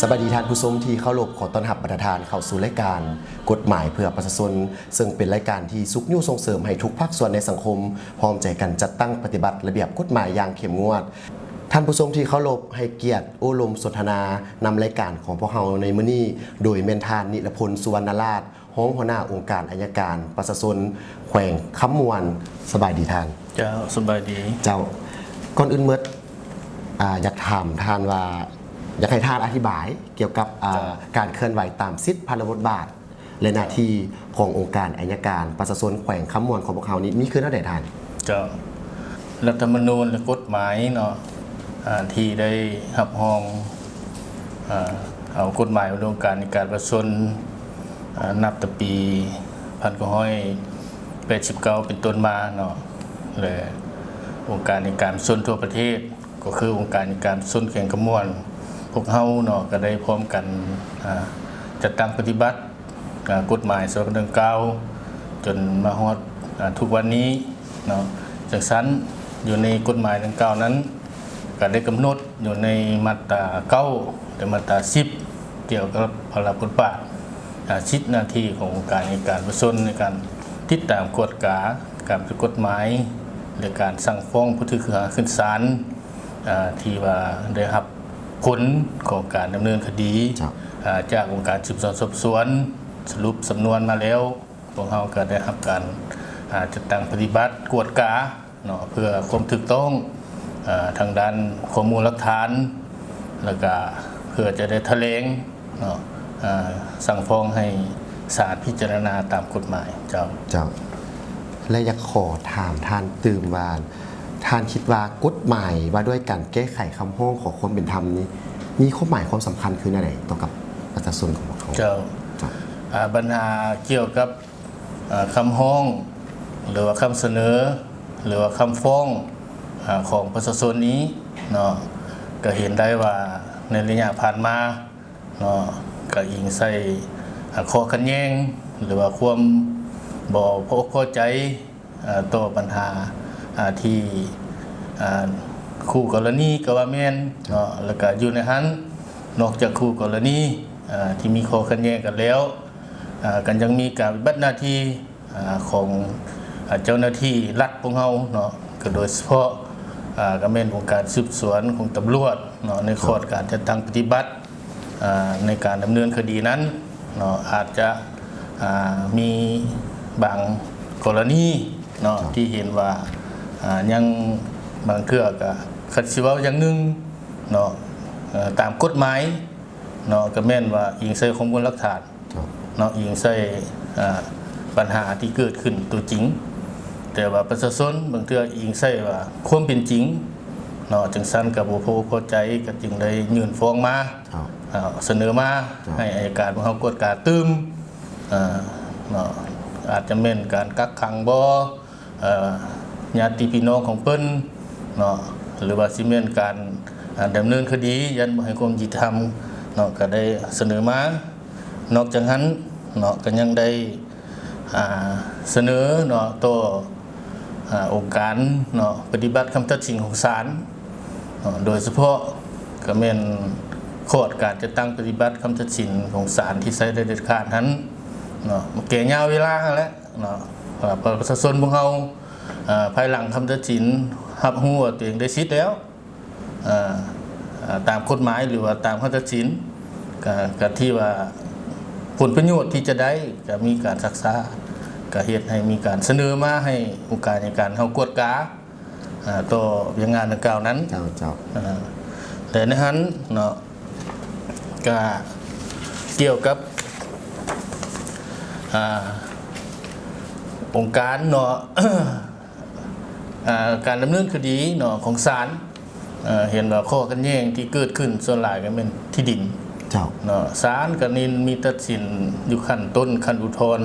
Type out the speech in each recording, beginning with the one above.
ສະບາຍດີທ່ານຜູ້ຊົມທີ່ເຄົາລົບ, ຂໍຕ້ອນຮັບບັນດາທ່ານເຂົ້າສູ່ລາຍການກົດໝາຍເພື່ອປະຊາຊົນ, ເຊິ່ງເປັນລາຍການທີ່ຊຸກຍູ້ສົ່ງເສີມໃຫ້ທຸກພາກສ່ວນໃນສັງຄົມ ພ້ອມໃຈກັນຈັດຕັ້ງປະຕິບັດລະບຽບກົດໝາຍຢ່າງເຂັ້ມງວດ. ທ່ານຜູ້ຊົມທີ່ເຄົາລົບ, ໃຫ້ກຽດໂອ້ລົມສົນທະນານຳລາຍການຂອງພວກເຮົາໃນມື້ນີ້ ໂດຍແມ່ນທ່ານ ນິລະພົນ ສຸວັນນະລາດ, ຮອງຫົວໜ້າອົງການໄອຍະການປະຊາຊົນແຂວງຄຳມ່ວນ. ສະບາຍດີທ່ານ. ເຈົ້າ, ສະບາຍດີ. ເຈົ້າ, ກ່ອນອື່ນໝົດ, ອາ, ຢາກຖາມທ່ານວ່າ, ຢາກໃຫ້ທ່ານອະທິບາຍກ່ຽວກັບ, ອາ, ເຈົ້າ, ການເຄື່ອນໄຫວຕາມສິດພາລະບົດບາດ ແລະ ໜ້າທີ່ຂອງອົງການໄອຍະການປະຊາຊົນແຂວງຄຳມ່ວນຂອງພວກເຮົານີ້ ມີຄືແນວໃດທ່ານ? ເຈົ້າ, ລັດຖະມະນູນ ແລະ ກົດໝາຍເນາະ, ອາ, ທີ່ໄດ້ຮັບຮອງ, ອາ, ເອົາກົດໝາຍວ່າດ້ວຍອົງການໄອຍະການປະຊາຊົນ, ອາ, ນັບແຕ່ປີພັນເກົ້າຮ້ອຍແປດສິບເກົ້າເປັນຕົ້ນມາເນາະ, ແລະ ອົງການໄອຍະການປະຊາຊົນທົ່ວປະເທດ ກໍຄືອົງການໄອຍະການປະຊາຊົນແຂວງຄຳມ່ວນ ພວກເຮົາເນາະ ກໍໄດ້ພ້ອມກັນ, ອາ, ຈັດຕັ້ງປະຕິບັດ, ອາ, ກົດໝາຍສະບັບດັ່ງກ່າວ ຈົນມາຮອດ, ອາ, ທຸກວັນນີ້ເນາະ. ຈັ່ງຊັ້ນ, ຢູ່ໃນກົດໝາຍດັ່ງກ່າວນັ້ນ ກໍໄດ້ກຳນົດຢູ່ໃນມາດຕາເກົ້າ ແລະ ມາດຕາສິບ ກ່ຽວກັບພາລະບົດບາດ, ອາ, ສິດໜ້າທີ່ຂອງອົງການໄອຍະການປະຊາຊົນ ໃນການຕິດຕາມກວດກາການປະຕິບັດກົດໝາຍ ແລະ ການສັ່ງຟ້ອງຜູ້ຖືກກ່າວຫາຂຶ້ນສານ, ອາ, ທີ່ວ່າໄດ້ຮັບຜົນຂອງການດຳເນີນຄະດີ, ເຈົ້າ, ອາ, ຈາກອົງການສືບສວນສອບສວນ ສະຫຼຸບສຳນວນມາແລ້ວ. ພວກເຮົາກໍໄດ້ຮັບການ, ອາ, ຈັດຕັ້ງປະຕິບັດກວດກາເນາະ ເພື່ອຄວາມຖືກຕ້ອງ, ອາ, ທາງດ້ານຂໍ້ມູນຫຼັກຖານ ແລ້ວກໍເພື່ອຈະໄດ້ຖະແຫຼງເນາະ, ອາ, ສັ່ງຟ້ອງໃຫ້ສານພິຈາລະນາຕາມກົດໝາຍ. ເຈົ້າ. ເຈົ້າ. ແລະ ຢາກຂໍຖາມທ່ານຕື່ມວ່າ, ທ່ານຄິດວ່າກົດໝາຍວ່າດ້ວຍການແກ້ໄຂຄຳຮ້ອງຂໍຄວາມເປັນທຳນີ້ ມີຄວາມໝາຍຄວາມສຳຄັນຄືແນວໃດຕໍ່ກັບປະຊາຊົນຂອງພວກເຮົາ? ເຈົ້າ. ເຈົ້າ. ອາ, ບັນຫາກ່ຽວກັບ, ອາ, ຄຳຮ້ອງ ຫຼືວ່າຄຳສະເໜີ ຫຼືວ່າຄຳຟ້ອງ, ອາ, ຂອງປະຊາຊົນນີ້ເນາະ, ກໍເຫັນໄດ້ວ່າໃນໄລຍະຜ່ານມາເນາະ, ກໍອີງໃສ່, ອາ, ຂໍ້ຂັດແຍ່ງ ຫຼືວ່າຄວາມບໍ່ພໍອົກພໍໃຈ, ອາ, ຕໍ່ບັນຫາ, ອາ, ທີ່, ອາ, ຄູ່ກໍລະນີກໍວ່າແມ່ນເນາະ, ແລ້ວກໍຢູ່ໃນຫັ້ນ ນອກຈາກຄູ່ກໍລະນີ, ອາ, ທີ່ມີຂໍ້ຂັດແຍ່ງກັນແລ້ວ, ອາ, ກໍຍັງມີການປະຕິບັດໜ້າທີ່, ອາ, ຂອງ, ອາ, ເຈົ້າໜ້າທີ່ລັດພວກເຮົາເນາະ, ກໍໂດຍສະເພາະ, ອາ, ກໍແມ່ນອົງການສືບສວນຂອງຕຳຫຼວດເນາະ, ໃນຂອດການຈັດຕັ້ງປະຕິບັດ, ອາ, ໃນການດຳເນີນຄະດີນັ້ນເນາະ, ອາດຈະ, ອາ, ມີບາງກໍລະນີເນາະ, ທີ່ເຫັນວ່າ, ອາ, ຍັງບາງເທື່ອກໍຄັນຊິເວົ້າຢ່າງໜຶ່ງເນາະ, ເອີ, ຕາມກົດໝາຍເນາະ, ກໍແມ່ນວ່າອີງໃສ່ຂໍ້ມູນຫຼັກຖານ ເນາະ, ອີງໃສ່, ອາ, ບັນຫາທີ່ເກີດຂຶ້ນຕົວຈິງ, ແຕ່ວ່າປະຊາຊົນບາງເທື່ອອີງໃສ່ວ່າຄວາມເປັນຈິງເນາະ, ຈັ່ງຊັ້ນກໍບໍ່ພໍອົກພໍໃຈ ກໍຈຶ່ງໄດ້ຍື່ນຟ້ອງມາ, ເອີ, ສະເໜີມາໃຫ້ອັຍການພວກເຮົາກວດກາຕື່ມ, ເນາະ, ອາດຈະແມ່ນການກັກຂັງບໍ, ເອີ, ຍາດຕິພີ່ນ້ອງຂອງເພິ່ນເນາະ, ຫຼືວ່າຊິແມ່ນການ, ອາ, ດຳເນີນຄະດີ ຢ້ານບໍ່ໃຫ້ຄວາມຍຸຕິທຳເນາະ, ກໍໄດ້ສະເໜີມາ. ນອກຈາກນັ້ນເນາະ, ກໍຍັງໄດ້, ອາ, ສະເໜີເນາະ, ຕໍ່, ອາ, ອົງການເນາະ, ປະຕິບັດຄຳຕັດສິນຂອງສານເນາະ, ໂດຍສະເພາະກໍແມ່ນຂອດການຈັດຕັ້ງປະຕິບັດຄຳຕັດສິນຂອງສານທີ່ໃຊ້ໄດ້ເດັດຂາດຫັ້ນເນາະ, ແກ່ຍາວເວລາຫັ້ນແຫຼະ. ເນາະ, ເພື່ອປະຊາຊົນພວກເຮົາ, ເອີ, ພາຍຫຼັງຄຳຕັດສິນ ຮັບຮູ້ວ່າຕົວເອງໄດ້ສິດແລ້ວ, ເອີ, ເອີ, ຕາມກົດໝາຍ ຫຼືວ່າຕາມຄຳຕັດສິນ, ກະ, ກະທີ່ວ່າຜົນປະໂຫຍດທີ່ຈະໄດ້ ກະມີການຊັກຊ້າ, ກະເຮັດໃຫ້ມີການສະເໜີມາໃຫ້ອົງການອັຍການເຮົາກວດກາ, ເອີ, ຕໍ່ວຽກງານດັ່ງກ່າວນັ້ນ. ເຈົ້າ, ເຈົ້າ. ເອີ, ແລະ ໃນຫັ້ນເນາະ, ກະກ່ຽວກັບ, ອາ, ອົງການເນາະ, ອາ, ການດຳເນີນຄະດີເນາະ ຂອງສານ, ເອີ, ເຫັນວ່າຂໍ້ຂັດແຍ່ງທີ່ເກີດຂຶ້ນສ່ວນຫຼາຍກໍແມ່ນທີ່ດິນ. ເຈົ້າ. ເນາະ, ສານກໍມີ, ມີຕັດສິນຢູ່ຂັ້ນຕົ້ນ, ຂັ້ນອຸທອນ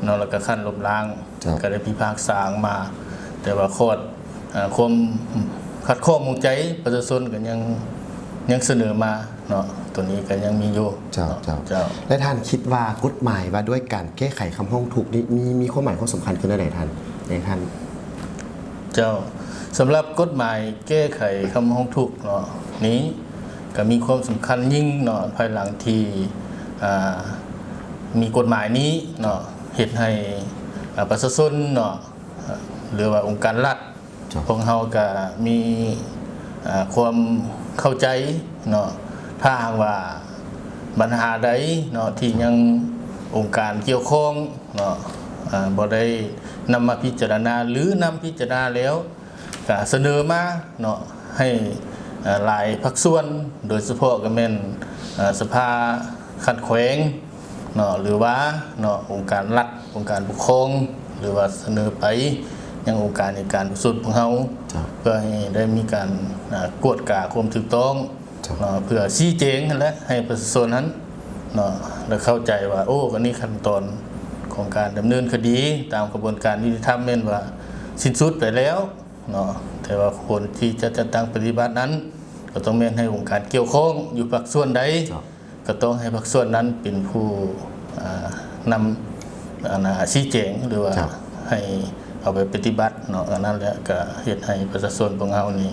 ເນາະ, ແລ້ວກໍຂັ້ນລົ້ມລ້າງ. ເຈົ້າ. ກໍໄດ້ພິພາກສາອອກມາ, ແຕ່ວ່າຂອດ, ເອີ, ຄວາມຂັດຂ້ອງໝອງໃຈປະຊາຊົນກໍຍັງ, ຍັງສະເໜີມາເນາະ, ໂຕນີ້ກໍຍັງມີຢູ່. ເຈົ້າ, ເຈົ້າ. ເຈົ້າ. ແລະ ທ່ານຄິດວ່າກົດໝາຍວ່າດ້ວຍການແກ້ໄຂຄຳຮ້ອງທຸກນີ້ ມີ, ມີຄວາມໝາຍຄວາມສຳຄັນຄືແນວໃດທ່ານ, ໃນທ່ານ? ເຈົ້າ, ສຳລັບກົດໝາຍແກ້ໄຂຄຳຮ້ອງທຸກເນາະ, ນີ້ ກໍມີຄວາມສຳຄັນຍິ່ງເນາະ ພາຍຫຼັງທີ່ ອ່າ ມີກົດໝາຍນີ້ເນາະ ເຮັດໃຫ້ ອ່າ ປະຊາຊົນເນາະ ຫຼືວ່າອົງການລັດ ເຈົ້າ ພວກເຮົາກໍມີ ອ່າ ຄວາມເຂົ້າໃຈເນາະ ຖ້າຫາກວ່າບັນຫາໃດເນາະ ທີ່ຍັງອົງການກ່ຽວຂ້ອງເນາະ ອ່າ ບໍ່ໄດ້ນຳມາພິຈາລະນາ ຫຼື ນຳພິຈາລະນາແລ້ວ ກະສະເໜີມາເນາະ ໃຫ້ ເອີ ຫຼາຍພາກສ່ວນ ໂດຍສະເພາະກໍແມ່ນ ເອີ ສະພາຂັ້ນແຂວງເນາະ ຫຼືວ່າເນາະ ອົງການລັດ ອົງການປົກຄອງ ຫຼືວ່າສະເໜີໄປຍັງອົງການໃນການປະຊຸມຂອງເຮົາ ເຈົ້າ ເພື່ອໃຫ້ໄດ້ມີການ ເອີ ກວດກາຄວາມຖືກຕ້ອງ ເຈົ້າ ເນາະ ເພື່ອຊີ້ແຈງຫັ້ນແຫຼະ ໃຫ້ປະຊາຊົນຫັ້ນເນາະ ໄດ້ເຂົ້າໃຈວ່າ ໂອ້ ອັນນີ້ຂັ້ນຕອນຂອງການດຳເນີນຄະດີຕາມຂະບວນການຍຸຕິທຳແມ່ນວ່າສິ້ນສຸດໄປແລ້ວເນາະ ແຕ່ວ່າຄົນທີ່ຈະຈັດຕັ້ງປະຕິບັດນັ້ນ ກໍຕ້ອງແມ່ນໃຫ້ອົງການກ່ຽວຂ້ອງຢູ່ພາກສ່ວນໃດ ເຈົ້າ ກໍຕ້ອງໃຫ້ພາກສ່ວນນັ້ນເປັນຜູ້ ອ່າ ນຳ ອັນນ່າ ຊີ້ແຈງ ຫຼືວ່າ ເຈົ້າ ໃຫ້ເອົາໄປປະຕິບັດເນາະ ອັນນັ້ນແຫຼະ ກໍເຮັດໃຫ້ປະຊາຊົນພວກເຮົານີ້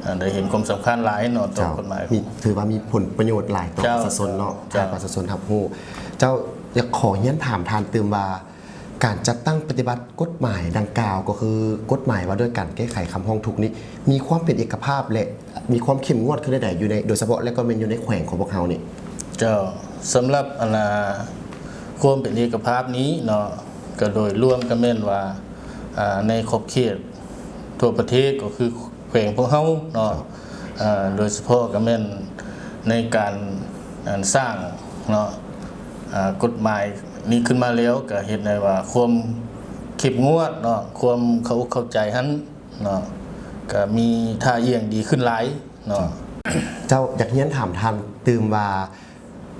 ອ່າ ໄດ້ເຫັນຄວາມສຳຄັນຫຼາຍເນາະ ຕໍ່ ເຈົ້າ ກົດໝາຍ ມີ ຖືວ່າມີຜົນປະໂຫຍດຫຼາຍຕໍ່ ເຈົ້າ ປະຊາຊົນເນາະ ເຈົ້າ ໃຫ້ປະຊາຊົນຮັບຮູ້. ເຈົ້າ ຢາກຂໍຮຽນຖາມທ່ານຕື່ມວ່າ ການຈັດຕັ້ງປະຕິບັດກົດໝາຍດັ່ງກ່າວ ກໍຄືກົດໝາຍວ່າດ້ວຍການແກ້ໄຂຄຳຮ້ອງທຸກນີ້ ມີຄວາມເປັນເອກະພາບ ແລະ ມີຄວາມເຂັ້ມງວດຂຶ້ນແນວໃດ ຢູ່ໃນ ໂດຍສະເພາະ ແລະ ກໍແມ່ນຢູ່ໃນແຂວງຂອງພວກເຮົານີ້? ເຈົ້າ ສຳລັບ ອັນນ່າ ຄວາມເປັນເອກະພາບນີ້ເນາະ ກໍໂດຍລວມກໍແມ່ນວ່າ ອ່າ ໃນຂອບເຂດທົ່ວປະເທດ ກໍຄືແຂວງພວກເຮົາເນາະ ເຈົ້າ ອ່າ ໂດຍສະເພາະກໍແມ່ນໃນການ ອັນ ສ້າງເນາະ ອ່າ ກົດໝາຍນີ້ຂຶ້ນມາແລ້ວ ກໍເຮັດໃຫ້ວ່າຄວາມເຂັ້ມງວດເນາະ ຄວາມເຂົ້າອົກເຂົ້າໃຈຫັ້ນ ເນາະ ກະມີທ່າອ່ຽງດີຂຶ້ນຫຼາຍເນາະ. ເຈົ້າ ຢາກຮຽນຖາມທ່ານຕື່ມວ່າ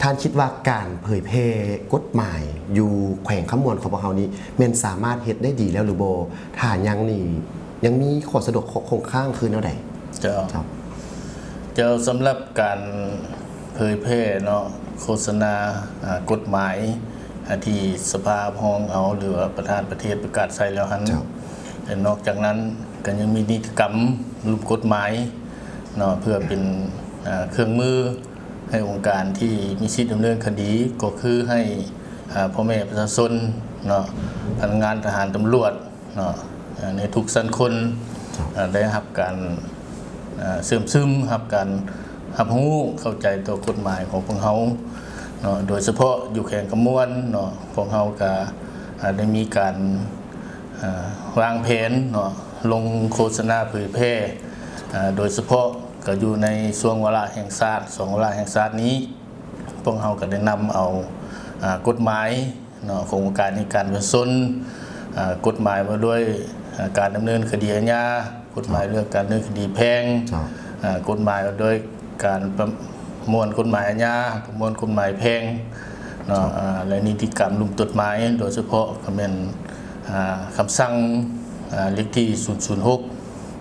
ທ່ານຄິດວ່າການເຜີຍແຜ່ກົດໝາຍຢູ່ແຂວງຄຳມ່ວນຂອງພວກເຮົານີ້ ແມ່ນສາມາດເຮັດໄດ້ດີແລ້ວຫຼືບໍ່? ຖ້າຍັງນີ້ ຍັງມີຂໍ້ສະດວກ ຂໍ້ຄົງຄ້າງຄືແນວໃດ? ເຈົ້າ ເຈົ້າ ເຈົ້າ ສຳລັບການເຜີຍແຜ່ເນາະ ໂຄສະນາ ອາ ກົດໝາຍ ອາ ທີ່ສະພາຮັບຮອງເອົາ ຫຼືວ່າປະທານປະເທດປະກາດໃຊ້ແລ້ວຫັ້ນ ເຈົ້າ ແລະ ນອກຈາກນັ້ນກໍຍັງມີນິຕິກຳລຸ່ມກົດໝາຍເນາະ ເພື່ອເປັນ ອາ ເຄື່ອງມືໃຫ້ອົງການທີ່ມີສິດດຳເນີນຄະດີ ກໍຄືໃຫ້ ອາ ພໍ່ແມ່ປະຊາຊົນເນາະ ພະນັກງານທະຫານຕຳຫຼວດເນາະ ອາ ໃນທຸກຊັ້ນຄົນ ເຈົ້າ ອາ ໄດ້ຮັບການ ອາ ເຊື່ອມຊຶມ ຮັບການຮັບຮູ້ເຂົ້າໃຈຕໍ່ກົດໝາຍຂອງພວກເຮົາເນາະ ໂດຍສະເພາະຢູ່ແຂວງຄຳມ່ວນເນາະ ພວກເຮົາກະ ອາ ໄດ້ມີການ ອາ ວາງແຜນເນາະ ລົງໂຄສະນາເຜີຍແຜ່ ອາ ໂດຍສະເພາະກໍຢູ່ໃນຊ່ວງວາລະແຫ່ງຊາດ ສອງວາລະແຫ່ງຊາດນີ້ ພວກເຮົາກໍໄດ້ນຳເອົາ ອາ ກົດໝາຍ ເນາະ ຂອງອົງການໃຫ້ການປະຊາຊົນ ອາ ກົດໝາຍວ່າດ້ວຍ ອາ ການດຳເນີນຄະດີອາຍາ, ກົດໝາຍເລື່ອງການດຳເນີນຄະດີແພ່ງ, ເຈົ້າ ອາ ກົດໝາຍວ່າດ້ວຍການປະມວນກົດໝາຍອາຍາ, ປະມວນກົດໝາຍແພ່ງເນາະ ເຈົ້າ ອາ ແລະ ນິຕິກຳລຸ່ມກົດໝາຍ ໂດຍສະເພາະກໍແມ່ນ ອາ ຄຳສັ່ງ ອາ ເລກທີສູນສູນຫົກ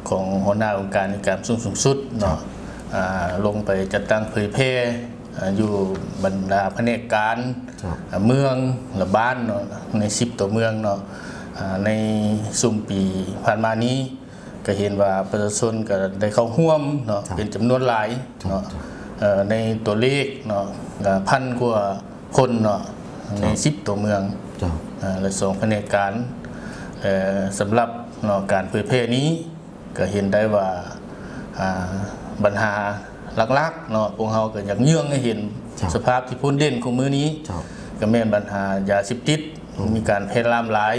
ຂອງຫົວໜ້າອົງການໃຫ້ການປະຊຸມສູງສຸດເນາະ ເຈົ້າ ອາ ລົງໄປຈັດຕັ້ງເຜີຍແຜ່ ອາ ຢູ່ບັນດາພະແນກການ ເຈົ້າ ອາ ເມືອງ ແລະ ບ້ານເນາະ ໃນສິບຕົວເມືອງເນາະ ອາ ໃນຊຸມປີຜ່ານມານີ້ ກໍເຫັນວ່າປະຊາຊົນກໍໄດ້ເຂົ້າຮ່ວມເນາະ ເຈົ້າ ເປັນຈຳນວນຫຼາຍເນາະ ເຈົ້າ ເອີ ໃນຕົວເລກເນາະ ອາ ພັນກວ່າຄົນເນາະ ເຈົ້າ ໃນສິບຕົວເມືອງ ເຈົ້າ ອາ ແລະ ສອງພະແນກການ ແລະ ສຳລັບເນາະ ການເຜີຍແຜ່ນີ້ ກໍເຫັນໄດ້ວ່າ ອາ ບັນຫາຫຼັກໆເນາະ ພວກເຮົາກໍຢາກເຍື່ອງໃຫ້ເຫັນ ເຈົ້າ ສະພາບທີ່ພົ້ນເດັ່ນຂອງມື້ນີ້ ເຈົ້າ ກໍແມ່ນບັນຫາຢາເສບຕິດ ອືມ ມີການແຜ່ລາມຫຼາຍ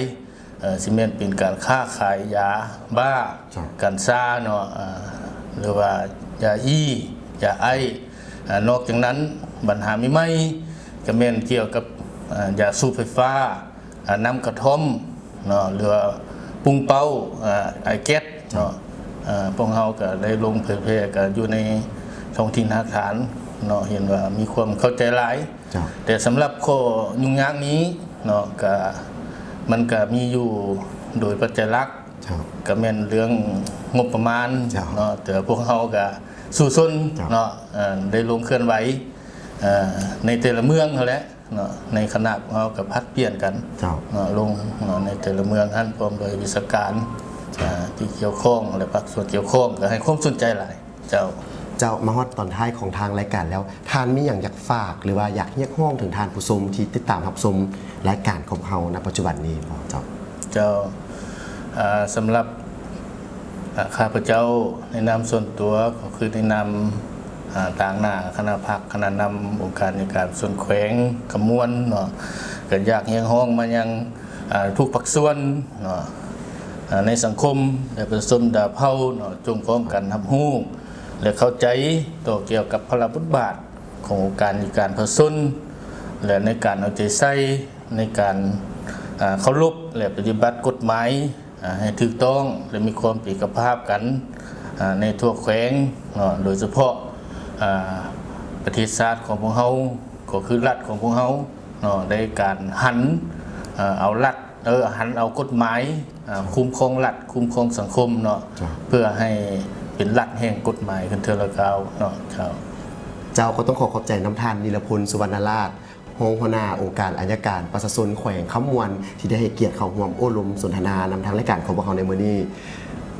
ເອີ ຊິແມ່ນເປັນການຄ້າຂາຍຢາບ້າ ເຈົ້າ ກັນຊາເນາະ ອາ ຫຼືວ່າຢາອີ ຢາໄອ ອາ ນອກຈາກນັ້ນ ບັນຫາໃໝ່ໆ ກໍແມ່ນກ່ຽວກັບ ອາ ຢາສູບໄຟຟ້າ ອາ ນ້ຳກະທ່ອມເນາະ ຫຼືວ່າປຸ້ງເປົ້າ ອາ ໄອແກັສເນາະ ເຈົ້າ ອາ ພວກເຮົາກໍໄດ້ລົງເຜີຍແຜ່ກັນຢູ່ໃນທ້ອງຖິ່ນຮາກຖານເນາະ ເຫັນວ່າມີຄວາມເຂົ້າໃຈຫຼາຍ ເຈົ້າ ແຕ່ສຳລັບຂໍ້ຫຍຸ້ງຍາກນີ້ເນາະ ກະ ມັນກະມີຢູ່ໂດຍປັດໄຈຫຼັກ ເຈົ້າ ກະແມ່ນເລື່ອງງົບປະມານ ເຈົ້າ ເນາະ ແຕ່ພວກເຮົາກະສູ້ຊົນ ເຈົ້າ ເນາະ ເອີ ໄດ້ລົງເຄື່ອນໄຫວ ເອີ ໃນແຕ່ລະເມືອງຫັ້ນແຫຼະ ເນາະ ໃນຄະນະພວກເຮົາກໍຜັດປ່ຽນກັນ ເຈົ້າ ເນາະ ລົງ ເນາະ ໃນແຕ່ລະເມືອງຫັ້ນ ພ້ອມດ້ວຍວິຊາການ ເຈົ້າ ອາ ທີ່ກ່ຽວຂ້ອງ ແລະ ພາກສ່ວນກ່ຽວຂ້ອງ ກໍໃຫ້ຄວາມສົນໃຈຫຼາຍ ເຈົ້າ. ເຈົ້າ ມາຮອດຕອນທ້າຍຂອງທາງລາຍການແລ້ວ ທ່ານມີຫຍັງຢາກຝາກ ຫຼືວ່າຢາກຮຽກຮ້ອງເຖິງທ່ານຜູ້ຊົມທີ່ຕິດຕາມຮັບຊົມລາຍການຂອງເຮົາ ນະປັດຈຸບັນນີ້ບໍ່ເຈົ້າ? ເຈົ້າ ເອີ່ ສຳລັບ ເອີ່ ຂ້າພະເຈົ້າໃນນາມສ່ວນຕົວ ກໍຄືໃນນາມ ເອີ່ ຕາງໜ້າຄະນະພັກ ຄະນະນຳອົງການອັຍການສ່ວນແຂວງຄຳມ່ວນເນາະ ກໍຢາກຮຽກຮ້ອງມາຍັງ ອ່າ ທຸກພາກສ່ວນເນາະ ອ່າ ໃນສັງຄົມ ແລະ ປະຊາຊົນດາວເຜົ່າເນາະ ຈົ່ງພ້ອມກັນຮັບຮູ້ ແລະ ເຂົ້າໃຈຕໍ່ກ່ຽວກັບພາລະບົດບາດຂອງອົງການອັຍການປະຊາຊົນ ແລະ ໃນການເອົາໃຈໃສ່ ໃນການ ອ່າ ເຄົາລົບ ແລະ ປະຕິບັດກົດໝາຍ ອ່າ ໃຫ້ຖືກຕ້ອງ ແລະ ມີຄວາມເປັນເອກະພາບກັນ ອ່າ ໃນທົ່ວແຂວງເນາະ ໂດຍສະເພາະ ອ່າ ປະເທດຊາດຂອງພວກເຮົາ ກໍຄືລັດຂອງພວກເຮົາເນາະ ໄດ້ການຫັນ ເອີ່ ເອົາລັດ ເອີ ຫັນເອົາກົດໝາຍ ອ່າ ຄຸ້ມຄອງລັດ ຄຸ້ມຄອງສັງຄົມເນາະ ເຈົ້າ ເພື່ອໃຫ້ເປັນລັດແຫ່ງກົດໝາຍຂຶ້ນເທື່ອລະກ້າວເນາະ ເຈົ້າ. ເຈົ້າ ກໍຕ້ອງຂໍຂອບໃຈນຳທ່ານ ນິລະພົນ ສຸວັນນະລາດ ຮອງຫົວໜ້າອົງການອັຍການປະຊາຊົນແຂວງຄຳມ່ວນ ທີ່ໄດ້ໃຫ້ກຽດເຂົ້າຮ່ວມໂອ້ລົມສົນທະນານຳທາງລາຍການຂອງພວກເຮົາໃນມື້ນີ້.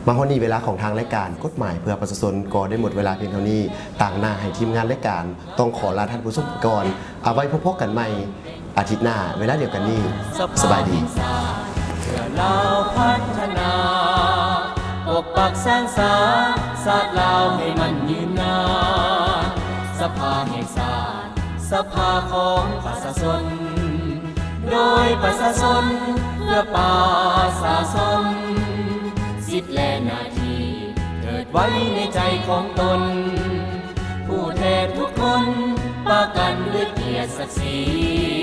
ມາຮອດນີ້ເວລາຂອງທາງລາຍການກົດໝາຍເພື່ອປະຊາຊົນກໍໄດ້ໝົດເວລາພຽງເທົ່ານີ້. ຕາງໜ້າໃຫ້ທີມງານລາຍການຕ້ອງຂໍລາທ່ານຜູ້ຊົມໄປກ່ອນ. ເອົາໄວ້ພົບກັນໃໝ່ອາທິດໜ້າເວລາດຽວກັນນີ້. ສະບາຍດີ. ເພື່ອລາວພັດທະນາ ປົກປັກສ້າງສາ ຊາດລາວໃຫ້ໝັ້ນຍືນນານ. ສະພາແຫ່ງຊາດ ສະພາຂອງປະຊາຊົນ ໂດຍປະຊາຊົນ ເພື່ອປະຊາຊົນ. ສິດ ແລະ ໜ້າທີ່ ເທີດໄວ້ໃນໃຈຂອງຕົນ. ຜູ້ແທນທຸກຄົນ ປະກັນດ້ວຍກຽດສັກສີ.